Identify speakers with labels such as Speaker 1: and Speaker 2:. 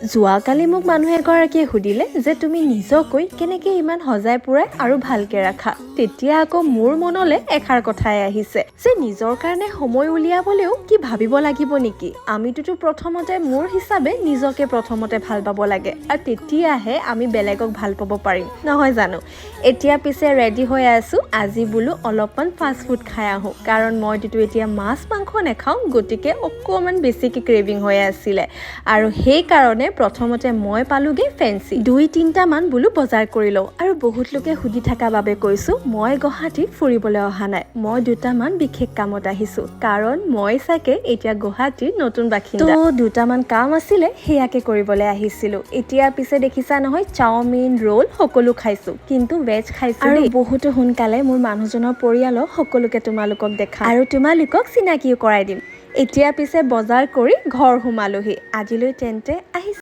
Speaker 1: যোৱাকালি মোক মানুহ এগৰাকীয়ে সুধিলে যে তুমি নিজকৈ কেনেকৈ ইমান সজাই পৰাই আৰু ভালকে ৰাখা। তেতিয়া আকৌ মোৰ মনলৈ এষাৰ কথাই আহিছে যে নিজৰ কাৰণে সময় উলিয়াবলৈও কি ভাবিব লাগিব নেকি? আমিতোতো প্ৰথমতে মোৰ হিচাপে নিজকে প্ৰথমতে ভাল পাব লাগে আৰু তেতিয়াহে আমি বেলেগক ভাল পাব পাৰিম, নহয় জানো? এতিয়া পিছে ৰেডি হৈ আছোঁ। আজি বোলো অলপমান ফাষ্ট ফুড খাই আহোঁ, কাৰণ মইতোতো এতিয়া মাছ মাংস নাখাওঁ, গতিকে অকণমান বেছিকৈ ক্ৰেভিং হৈ আছিলে আৰু সেইকাৰণে প্ৰথমতে মই পালোগৈ ফেঞ্চি। দুই তিনিটামান বোলো বজাৰ কৰি লওঁ। আৰু বহুত লোকে সুধি থকা বাবে কৈছোঁ, মই গুৱাহাটীত ফুৰিবলৈ অহা নাই, মই দুটামান বিশেষ কামত আহিছোঁ, কাৰণ মই চাগে এতিয়া গুৱাহাটীৰ নতুন বাসিন্দা। তো দুটামান কাম আছিলে, সেয়াকে কৰিবলৈ আহিছিলোঁ। এতিয়া পিছে দেখিছা নহয়, চাওমিন, ৰোল সকলো খাইছোঁ, কিন্তু ভেজ খাইছোঁ। আৰু বহুতো সোনকালে মোৰ মানুহজনৰ পৰিয়ালক সকলোকে তোমালোকক দেখা আৰু তোমালোকক চিনাকিও কৰাই দিম। এতিয়া পিছে বজাৰ কৰি ঘৰ সোমালোহি। আজিলৈ তেন্তে আহিছোঁ।